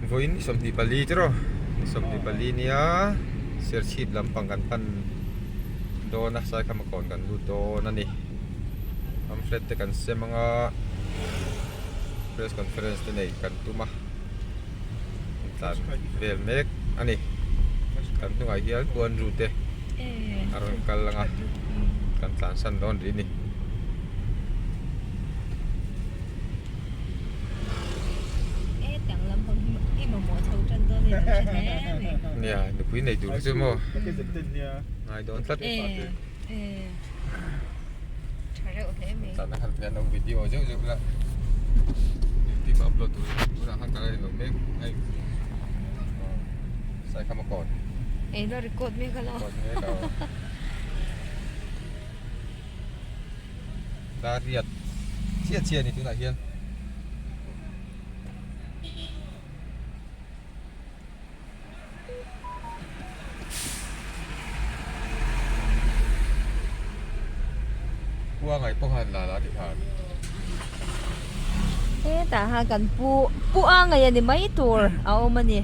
Vawiin ni 24 tiraw? Ni 24 nia Serchhip lampang kan pan dawn a, Saikhama kawn kan lut dawn a ni. Pamphlet te kan sem anga press conference te neih kan tum a, kan tlan vel mek a ni. Kan hnungah hian Puanru te a rawn kal anga kan tlansan dawn rih a ni. Nia nupui nei tur chu maw ngai dawn tlat tana khan hian lo video zeuh zeuh la youtube ah upload tur tunah khan ka la en lo mek hei Saikhama kawn record mek a lo. Dar riat chiah chiah a ni tunah hian. Khua ngai pawh khan la la ti khan. Hetah khan kan pu pu a ngaih a ni mai tur a awm a ni.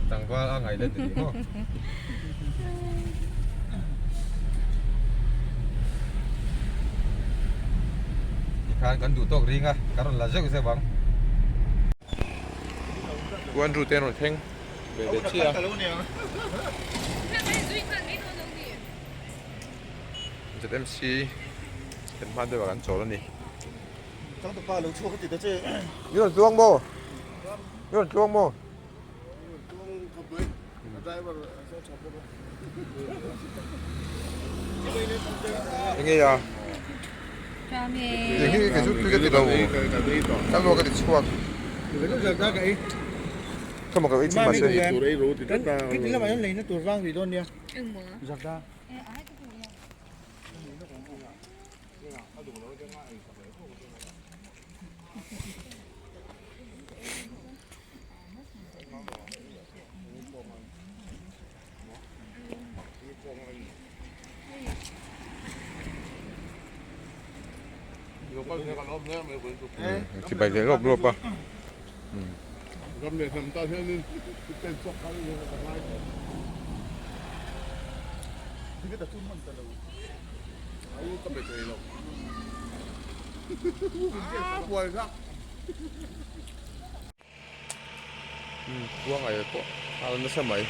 Tlangval a ngaih let a ni maw. Tikhan kan duh tawk ring a, kan rawn la zeuh zeuh ang. Pu Andrew te an rawn thleng ve ve chiah a. ZMC thlen hma deuhah kan chawl a ni. I rawn tluang maw? I rawn tluang maw? Enge a? Eng hi ka chu tui ka ti lo. Ka luak a ti chhuak. Ka mawk ei chin mahse. Chibai leh lawp lawp a. Khuang ai pawh a la nasa mai.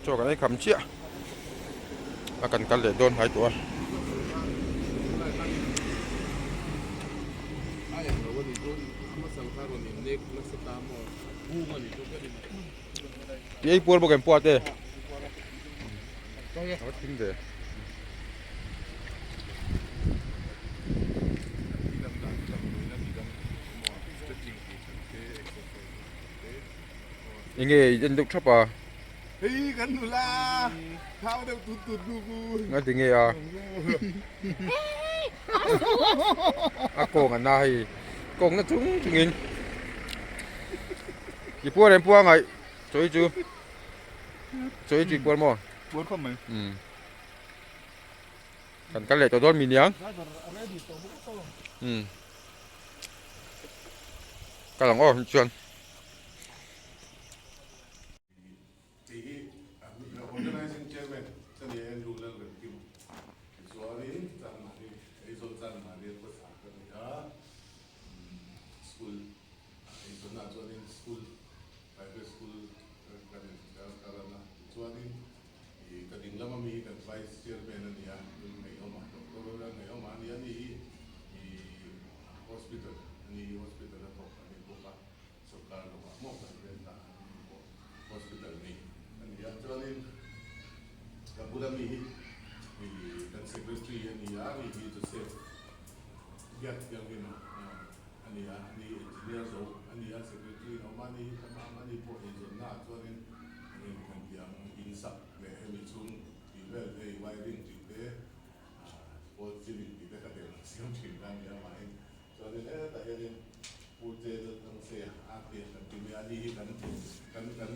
Chaw kan ei kham chiah a kan kal leh dawn hnai tawh a. Ti ei puar bawk em pua te? A va thing ve. Enge i en deuh thap a? Hei kan nula thau deuh tut tut gu gu. Nga ti nge a? A kawng a na hei. Kawng na chung chungin. I puar em pua ngaih chawi chu. Chawi chu i puar maw? Puar khawp mai. Umm. Kan kal leh tawh dawn mi niang. Umm. Kal ang aw chuan. Hei hi Organizing Chairman ka ni a Andrew Lalremkim tichuanin Chanmari Aizawl Chanmari a khawsa ka ni a, school eizawnah chuanin school private school ka ni ka run a tichuanin ih ka ding lama mi hi kan Vice Chairman a ni a Lalngaihawma Doctor Lalngaihawma a ni a ni hi ih hospital a ni hi hospital a thawk a ni bawk a. Sorkar lovah maw private ah pawh hospital nei a ni a, chuanin ka bula mi hi kan secretary a ni a, mi hi Joseph Biakfianghlim a ni a, ani engineer zo a ni a, secretary a awm a, ani hi tamam ani pawh eizawnna ah chuanin eng kan tih ang insak leh hemi chhung tih vel hei wiring tih te pawl ceiling tih te kha tel ang siam thin kha a ni a, mahin Chuanin hetah hianin Pu Che Lalthangseia a ti a kan ti mai a, ani hi kan kan kan.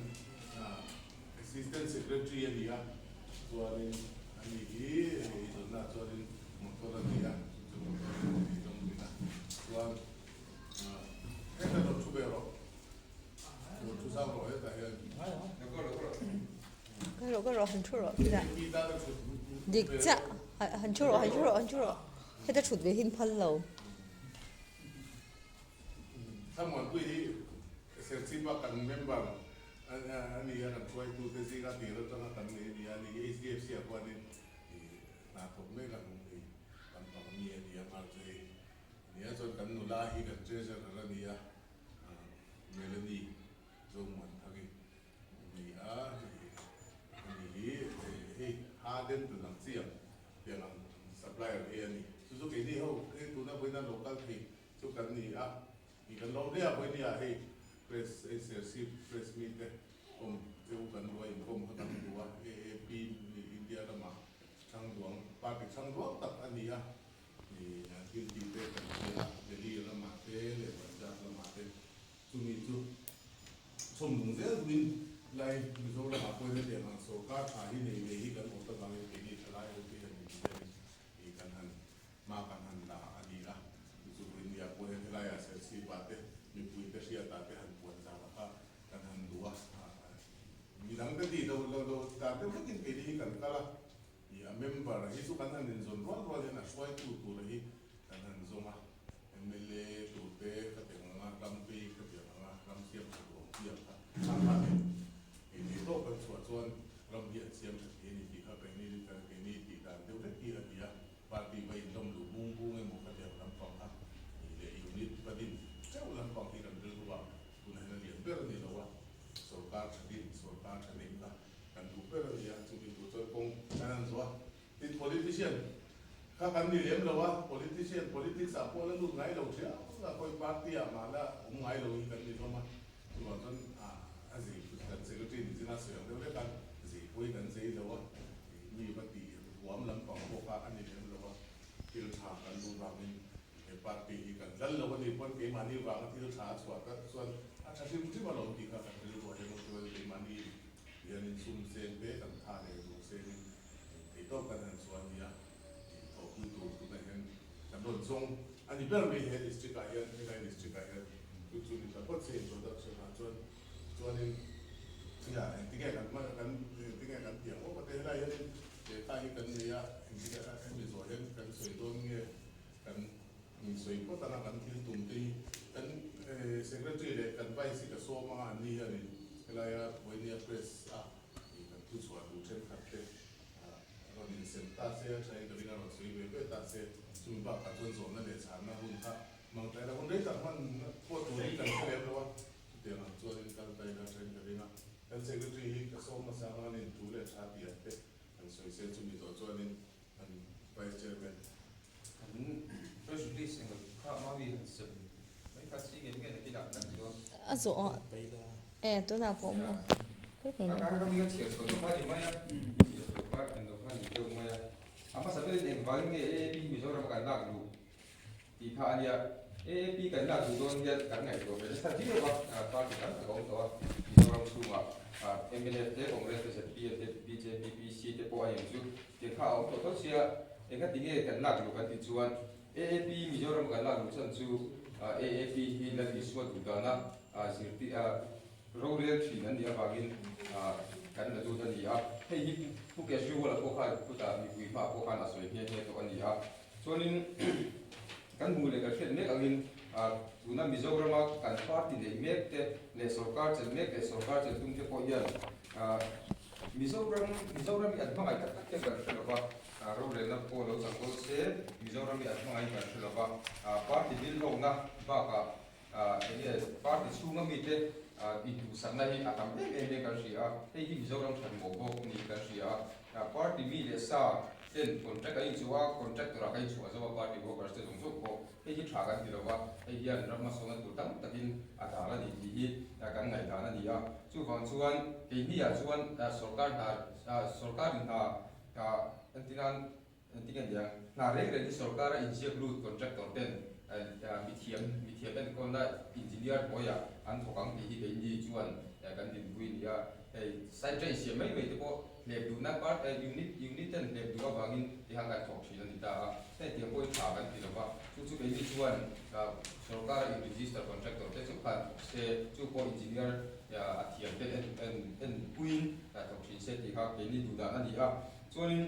Assistant Secretary a ni a, chuanin ani hi hei zawnna ah chuanin motor a nei a, chu chu motor chu a nei dawng bik a, chuan hetah lo thu ve rawh, lo thu zau rawh hetah hian. Ka rawh ka rawh han thu rawh khilai dik chiah han thu rawh han thu rawh han thu rawh heta thut ve hi phal lo. Thlamuanpui hi Serchhip a kan member a ni a, kan hruaitute zinga tir atanga kan nei a ni a, ani hi HDFC ah khuanin hna thawk mek a hnung nei lampang mi a ni a, nghal chu hei a ni a, chuan kan nula hi kan treasurer a ni a, Melanie Zomuanthaki a ni a, ani hi hei ha dental ang chi ang tiang ang supplier hi a ni, chu chu keini ho hei tuna vawiina lo kal thei chu kan ni a, Ih kan lo hle a Vawinia hei press hei Serchhip press mite awm te u kan ruai inkhawm kha kan hmu a, AAP India lama thangduang party thangduang tak a ni a, ih an thil tih te kan hria a, Delhi lamah te leh Punjab lamah te chumi chu chhawmnung zel duhin lai Mizoramah pawhin hetiang ang sorkar tha hi nei ve hi kan awt avangin keini thalai ho te hian inzir Ih kan han hma kan han la a ni a, chu chu India pawh hian helaiah Serchhip-ah te mipuite hriatah te han puan zar kha kan han duh a, midang te tih lo lo lo dan deuh hlekin keini hi kan kal a, ih a member hi chu kan han inzawn rual rual hian a hruaitu tura hi kan han zawng a, mla tur te ka ti ang anga ram vei ka ti ang anga ram siam tha duh ang chi ang kha thlang kha ni. Keini tawk kan chhuah chuan ram hi an siam tha thei a ni tih kha keini keini tih dan deuh hlek hi a ni a, party va inlawm luh bung bung emaw khatiang lampang kha ih leh unit va din teuh lampang hi kan rilru ah tunah hian a lian ber a ni lo a, sorkar tha din sorkar tha neih kha kan duh ber a ni a, chumi tur chuan kawng kan han zawh a, tin politician kha kan ni lem lo a, politician politics ah pawh la lut ngai lo thiau a, khawi party ah mah la awm ngai lo hi kan ni hlawm a. Chuvang chuan a zei kan secretary ni chin a sawi ang deuh hlek a, zei pawh hi kan zei lo a, mi va tih huam lampang pawh kha a ni lem lo a, thil tha kan duh vangin he party hi kan dal lo a nih pawn keimahni vanga thil tha a chhuah tak chuan a tha hrim hrim alawm tih kha kan rilru ah hian awm chuan keimahni hianin sum seng te kan tha leh duh sengin theihtawp kan han chhuah a nia tih thawhpui tur tunah hian kan rawn zawng a ni ber mai he district ah hian helai district ah hian chu chu ni ta phawt se introduction ah chuan chuanin ia engtinge kan hman kan engtinge kan tih ang awk a te helai hianin lehkha hi kan nei a engtinge hemi zawh hian kan sawi dawn nge kan sawi phawt anga kan thil tum te hi kan secretary leh kan vice hi ka sawm anga an ni hianin helaia Vawinia press a kan thuchhuah duh thenkhat te Rawn insem ta se, a thain ka ring a rawn sawi ve ve ta se, chumi bakah chuan zawhna leh chhanna hun kha hmang ta ila, hun rei tak hman pawh turin kan hre lem lo a, chutiang ang chuanin kal ta ila a thain ka ring a, kan secretary hi ka sawm hmasa anga nin thu leh tha tih ang te kan sawi se, chumi zawh chuanin kan vice chairman. Kan press release eng kha Mawi han sem mai kha chi nge nge nakinah kan chuan. A zawh a e tunah pawh maw. Rorel thin an nih avangin kan la lut a ni a, hei hi Pu Kejriwal-a pawh khan khutah mipui hmaah pawh khan a sawi nghe nghe tawh a ni a. Chuanin kan hmuh leh kan hriat mek angin tuna Mizorama kan party neih mek te leh sorkar chelh mek leh sorkar chelh tum te pawh hian Mizoram Mizoram hi an hmangaih tak tak hian kan hre lova, rorelna pawh lo chang dawn se Mizoram hi an hmangaih kan hre lova, party bil hlawkna bakah Enge party chhunga mite induhsakna hi a tam em em hian kan hria a, hei hi Mizoram thatmawh bawk niin kan hria a. Party mi leh sa ten contract an inchuh a, contractor ah kan inchhuah zo a party workers te zawng zawng pawh hei hi tha kan ti lo va, hei hian ram hmasawnna tur tam takin a dal a ni tih hi kan ngaihdan a ni a. Chuvang chuan keini ah chuan sorkar hna sorkarin hna entirnan Engtin a nia, hna reng reng hi sorkara inziak lut contractor ten mithiam mithiam enkawlna engineer hnuaiah an thawk ang tih hi keini chuan kan dinpui a ni a. Hei side drain siam mai mai te pawh hlep duhna part unit unit ten hlep duh avangin tihan kan thawk thin a ni ta a, hei tiang pawhin tha kan ti lova, chu chu keini chuan sorkara in register contractor te chu khan thawk se, chu pawh engineer a thiam ten en en en puiin thawk thin se tih kha keini duh dan a ni a, chuanin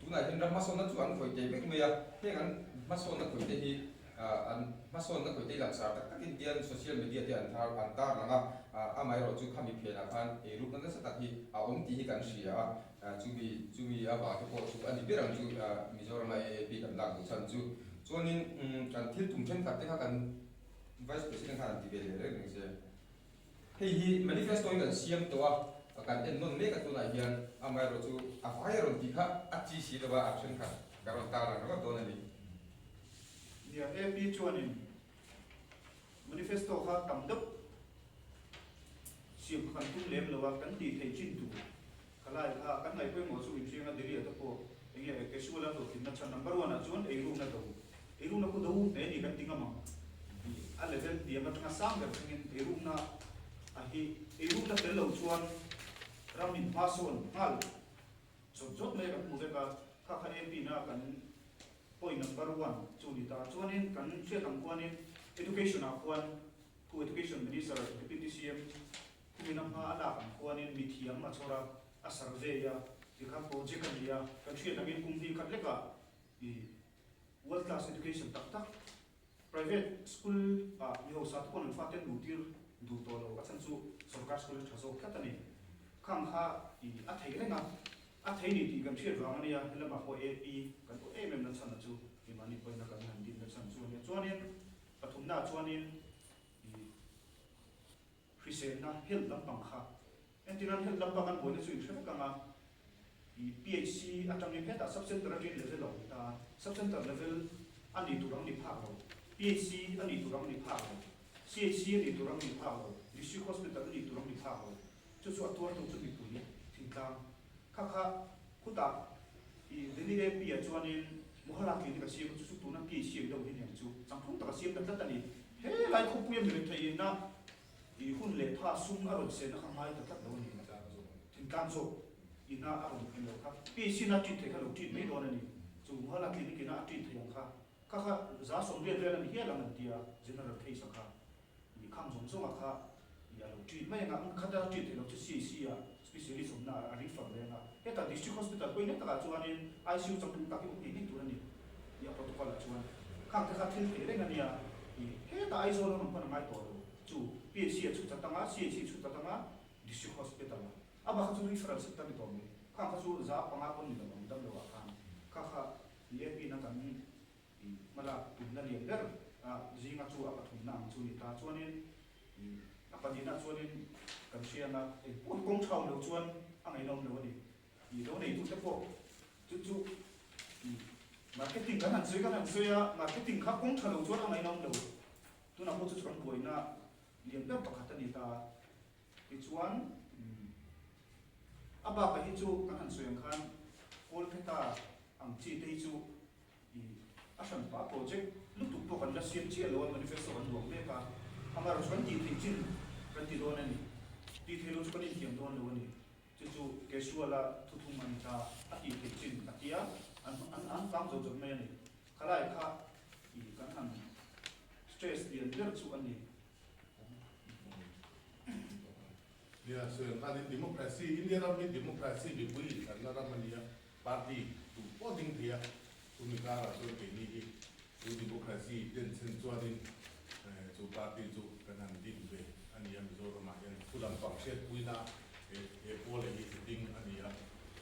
tunah hian ram hmasawnna chu an khawih teh vek mai a, heng an hmasawnna khawih te hi An hmasawnna khawite langsar tak takin hian social media te an thar an tar lang a, amaherawh chu khami phenah khan eirukna nasa tak hi a awm tih hi kan hria a, chumi chumi avang te pawh chu a ni ber ang chu Mizorama AAP kan lak duh chhan chu. Chuanin kan thil tum thenkhat te kha kan Vice President khan an ti ve leh reng reng se. Hei hi manifesto hi kan siam tawh a, kan en nawn mek a tunah hian amaherawh chu a vai a rawn tih kha a chi si lo a, a thenkhat ka rawn tar lang ringawt dawn a ni. Nia, AP chuanin manifesto kha tam deuh siam kha kan tum lem lo a, kan tih theih chin tur kha lai kha kan ngaih pawimawh chu inhriang a Delhi-ah te pawh eng nge casual a hlawhtlinna chhan number one ah chuan eirukna do, eirukna khu do hle ni kan ti ngam ang tih a level hniam atanga sang ber thlengin eirukna a hi eirukna tel lo chuan ram in hma sawn nghal zawt zawt mai a kan hmu vek a, kha kha AP na kan Point number one chu ni ta. Chuanin kan hriat ang khuanin Education ah khuan Pu Education Minister Deputy CM Khumina hma a lak ang khuanin mithiam a chhawr a, a survey a, tikhan project a ni a, kan hriat angin kum hnih khat lekah i world class education tak tak private school ah mi hausa te pawn an fate an duh tir duh tawh lo, a chhan chu sorkar school a tha zawk tlat a ni. Khang kha i a thei reng a, A thei ni tih kan hriat vang a nia, helamah pawh AP kan awh em em na chhan a chu keimahni pawhin a kan han din na chhan chu a nia. Chuanin pathumnaah chuanin ih hriselna health lampang kha entirnan health lampang an buaina chu inhre vek ang a, ih PHC atangin hetah sub center atangin level a awm ta a, sub center level a nih tur ang ni phak lo, PHC a nih tur ang ni phak lo, CHC a nih tur ang ni phak lo, district hospital a nih tur ang ni phak lo. Chu chu a tuartu chu mipui thingtlang kha kha khutah i Delhi AP ah chuanin Mohalla clinic a siam a, chu chu tuna PHC ang deuh hi aniang chu changtlung tak a siam ta tlat a ni. He lai khawpuia mi rethei ina i hun leh tha sum a rawn sehna kha ngai ta tlat lo a ni. Thingtlang zawk ina a rawn en lo kha PHC ina a treat theih kha lo treat mai dawn a ni. Chu Mohalla clinic ina a treat theih ang kha kha kha 80% vel a ni hial ang an ti a, general case a kha. I khang zawng zawng a kha i a lo treat mai anga, an khata treat theih loh chu CAC ah specialist awmna ah a refer ve anga, hetah district hospital pawhin hetah chuanin ICU changtlung tak hi awm ngei ngei tur a ni i a protocol ah chuan khang te kha thil theih reng a nia i hetah Aizawl an awm pawn a ngai tawh lo chu PHC a chhut atanga CAC chhut atanga district hospital ah a bak kha chu referral center ni tawh mai khang kha chu 5% pawn ni lo ang damlo ah khan kha kha i AP na kan I hmalak tumna lian ber a zinga chu a pathumna ang chu ni ta chuanin i a pahnihna chuanin kan hriang a, eng pawh hi kawng tha awm lo chuan a ngaihnawm lo a ni. I lo neitute pawh chu chu i marketing kan han sawi kan han sawi a, marketing kha kawng tha lo chuan a ngaihnawm lo. Tunah pawh chu chu kan buaina lian ber pakhat a ni ta. Tichuan a bakah hi chu kan han sawi ang khan Kolkata ang chi te hi chu I a hranpa project lutuk pawh kan la siam chiah lo a, manifesto kan duang mek a, amaherawh chu kan tih theih chin kan ti dawn a ni. Tih theih loh chu kan inthiam dawn lo a ni. Chu chu casual-a thuthum a ni ta, a tih theih chin a tia, an an an kang zawt zawt mai a ni. Khalai kha i kan han stress lian ber chu a ni. Nia, sawi ang khanin democracy, India ram hi democracy mipui inthlanna ram a ni a, Party tu pawh ding thei a, chumi karah chuan keini hi chu democracy denchhen chuanin chu party chu kan han din ve a ni a, Mizoramah hian thu lampang hriatpuina he he pawl hi ding a ni a,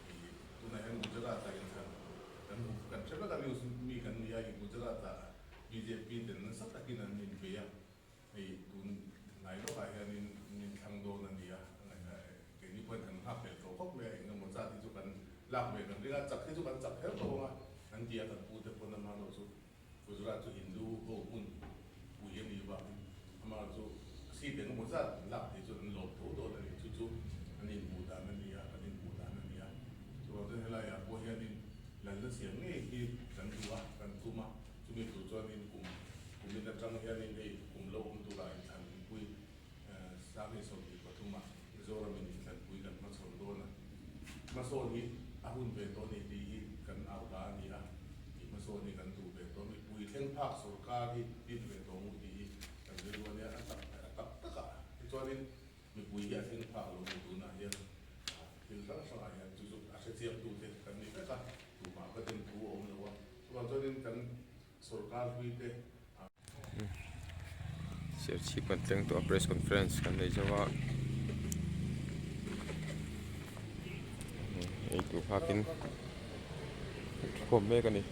ih tunah hian Gujarat-ah inthlan kan hmu kan hre vek a news mi kan ni a, ih Gujarat-ah bjp ten nasa takin an inbei a, hei tun hnai lawkah hianin an inthlang dawn a ni a, Keini pawhin kan nghak hlel tawh khawp mai a, eng emaw zat hi chu kan lak ve kan ring a, chak hi chu kan chak kher tawh ang a, kan ti a, kan pu te pawn amah erawh chu Gujarat chu Hindu ho hmun pui a nih vangin amah erawh chu seat eng emaw zat an lak thei chuan an lawm tho dawn a ni, chu chu an inhmuh dan a ni a, kan inhmuh dan a ni a, chuvang chuan helaiah pawh hianin lalna siam ngei hi kan duh a, kan tum a, chumi tur chuanin kum kumin atang hianin hei kum lo awm turah inthlan pui 2023 ah. Mizoramin inthlanpui kan hmachhawn dawn a, hmasawn hi a hun ve tawh a ni tih hi kan au hla a ni a, tih hmasawn hi kan duh ve tawh a, mipui thleng phak sorkar hi din ve tawh ang u tih hi kan rilru a nia, a tak a tak takah tichuanin mipui hi a thleng phak lo ni tunah hian thil hrang hrangah hian chu chu a hrechiangtute kan ni vek a, tumah ka dem thu a awm lo a, chuvang chuanin kan sorkar hluite a. Serchhip kan tleng tawh a press conference kan nei zo a ei tur nghakin an thukhawm mek a ni.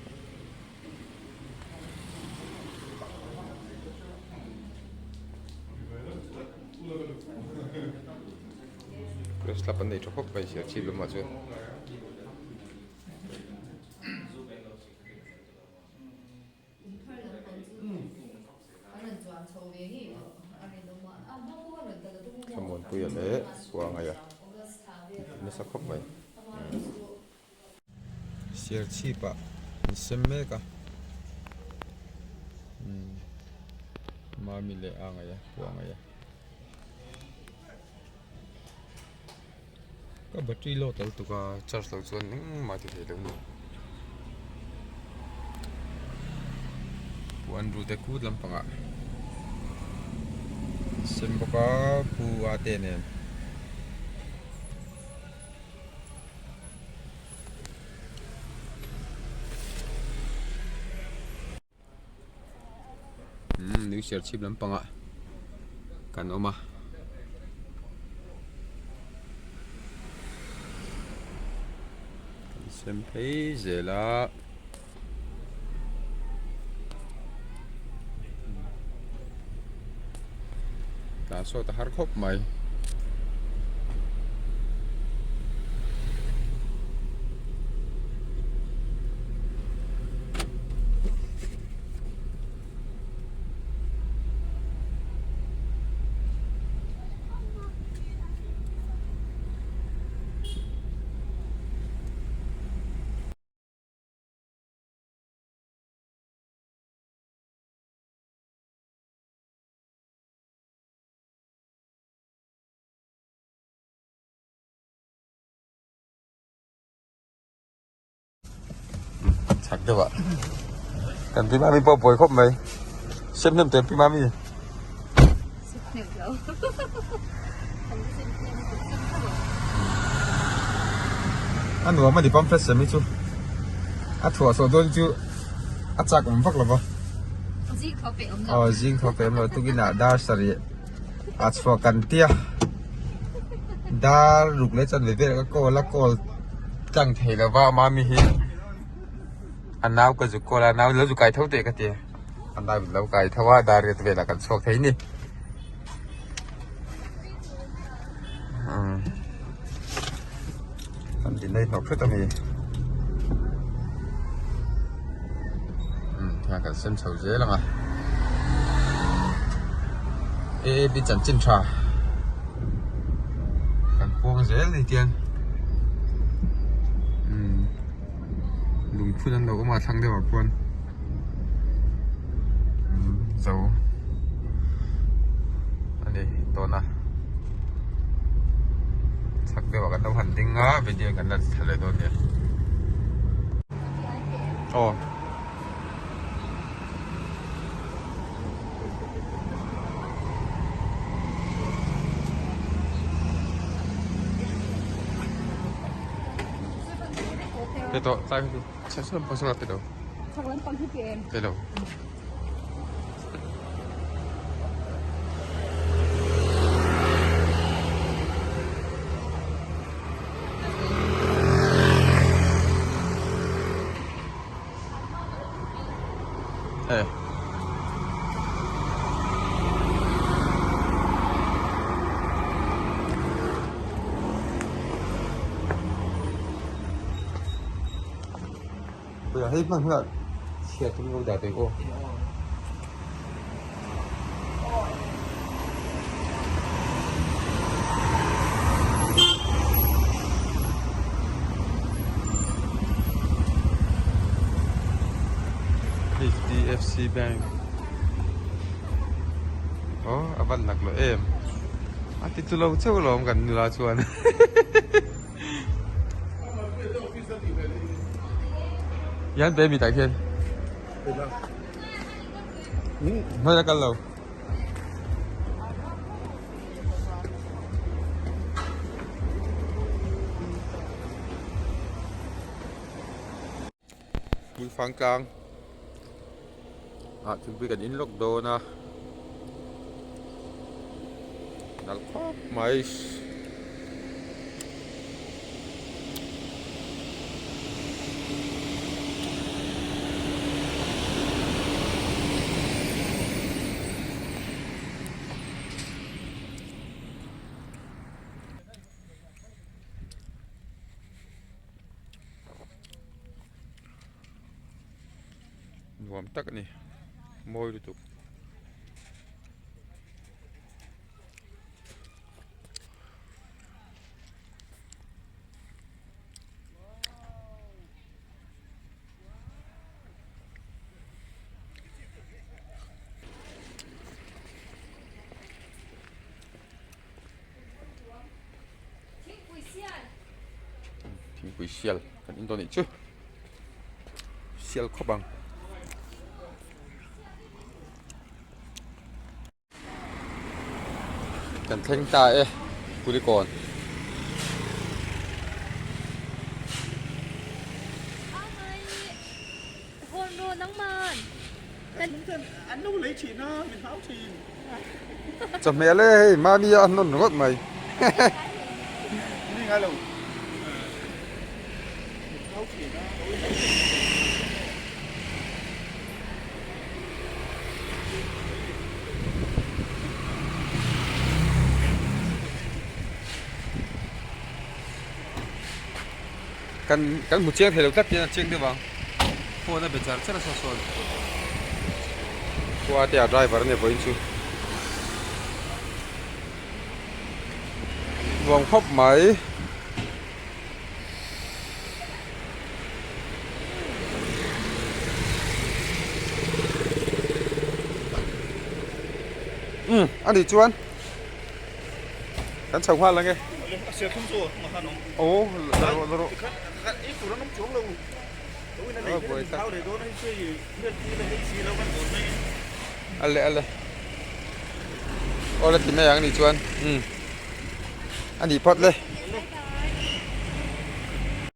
Press club an nei tha khawp mai Serchhip lamah chuan. Thlamuanpuia leh Puangaia tih nasa khawp mai Serchhip ah an sem mek a Mami leh Angaia Puangaia Ka battery load a lutuk a charge loh chuan engmah ti thei lo a ni. Pu Andrew te kut lampangah an sem bawk a Pu a te nen. Umm nui serchhip lampangah kan awm a kan sem phei zel a tah sawt a har khawp mai. Chak deuh ah kan pi mami pawh buai khawp mai sem hnem teh pi mami a nuam a ni pamphlet sem hi chu a thuah sawh dawn chu a chak awm vak lo va aw zing thaw pe awm lo tukin ah dar sarih a chhuah kan tia dar ruk leh chanve vel ka call a call tlang thei lo va mami hi a nau ka zuk call a nau lo zu kai tho teh ka ti a nau in lo kai tho a dar riat velah kan chhuak thei ni kan ti nei hnawk hret a ni umm kan sem chho zel ang a aap chanchin tha kan puang zel ni tiang umm lungphun an lo awm a thlang deuh ah khuan umm zo a ni tawn a chhak deuh ah kan lo han ding a video kan la thla leh dawn nia aw. Pe tawh tlai hi chu chhak lampang sawn a pe lo Chhak lampang hi pe em? Pe lo. Hey. Puia hei hman hunah chhiar tum lo dah teh aw. HDFC Bank. Oh, a van nak lo em. A ti chu lo chauh alawm kan nula chuan. Yan pe mi tah khian. Hmai a kal lo. Hmuifang tlang ah thingpui kan in lawk dawn a nalh khawp mai. Nuam tak a ni mawi lutuk. Thingpui sial kan in dawn anih chu sial khawp ang. Kan thleng ta e Kulikawn. Chawhmeh le hei mahni a an nawn ringawt mai. Kan kan hmu chiang thei lo tlat hian a chiang deuh ang phone a be char char a saw sawn khua te ah driver a ni vawiin chu nuam khawp mai. Umm a nih chuan kan chho nghal ang e. Aw la rawh la rawh. A le a le aw la ti mai ang a nih chuan umm a nih phawt le.